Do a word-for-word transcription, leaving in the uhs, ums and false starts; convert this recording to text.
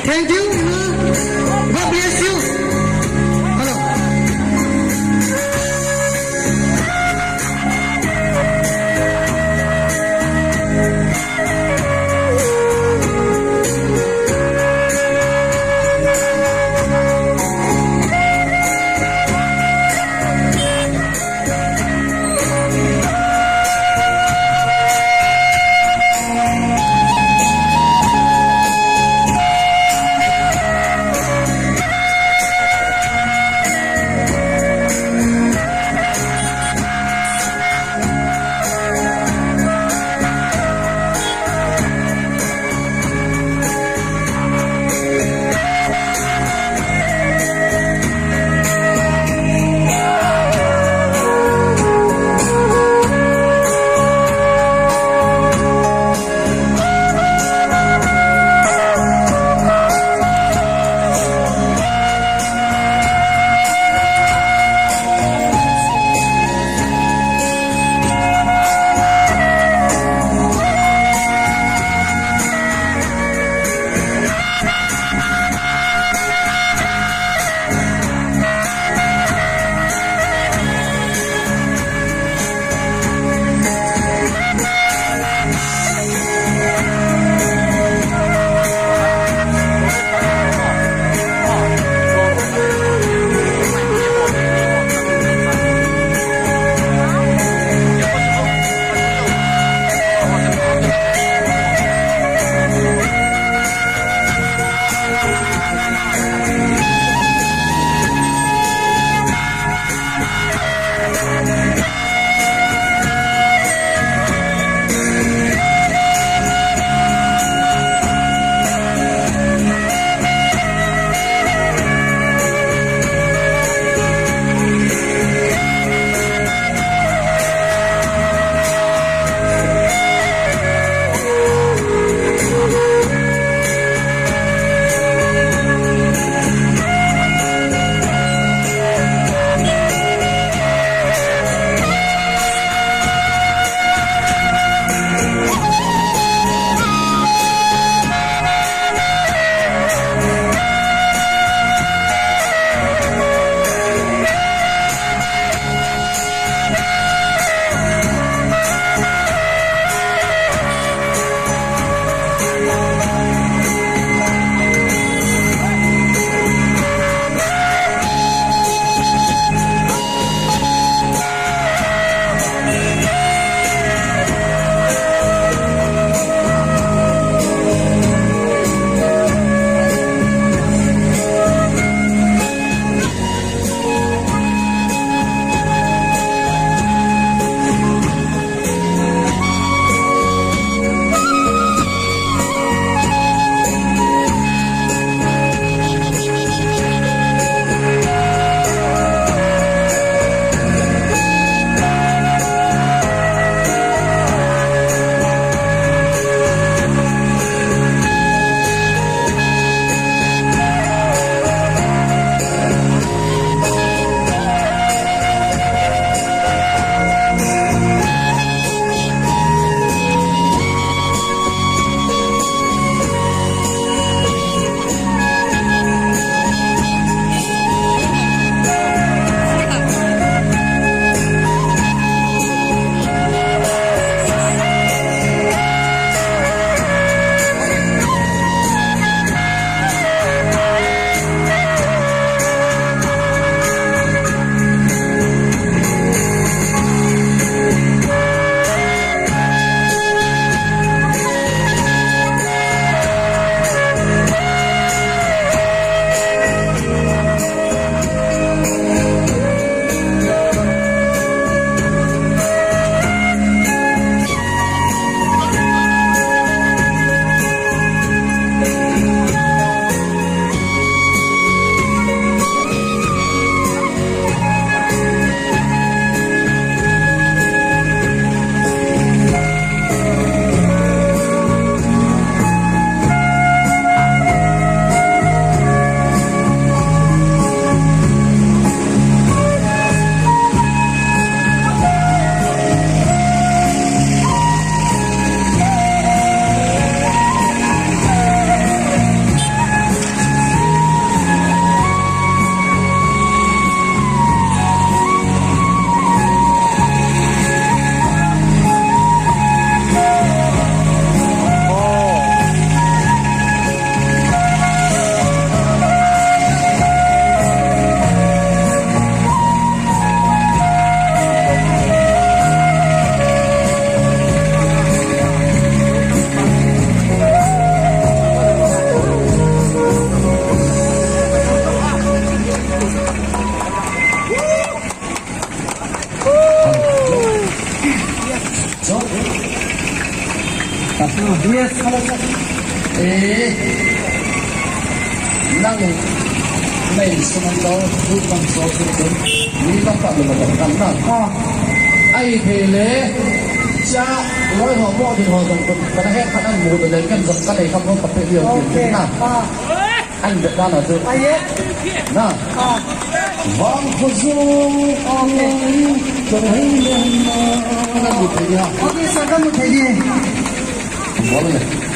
Thank you. God bless you. Hello. Yes, hello, sir. Eh, nang, nang suman daw, tu kan so tu tu, ni ka pa lu ma kan na. Ah. Ai thei le, cha, loi ho mo din ho jong kun, kana he khan an mu le kan jong ka nei kham ho ka pe liu tin na. Ah. An be ta na chu. Ah, ye. Na. Ah. Vang khu zu. Okay. Chong hei le na. Na bu thei ya. Okay, sir, ka mu thei di. Bol le.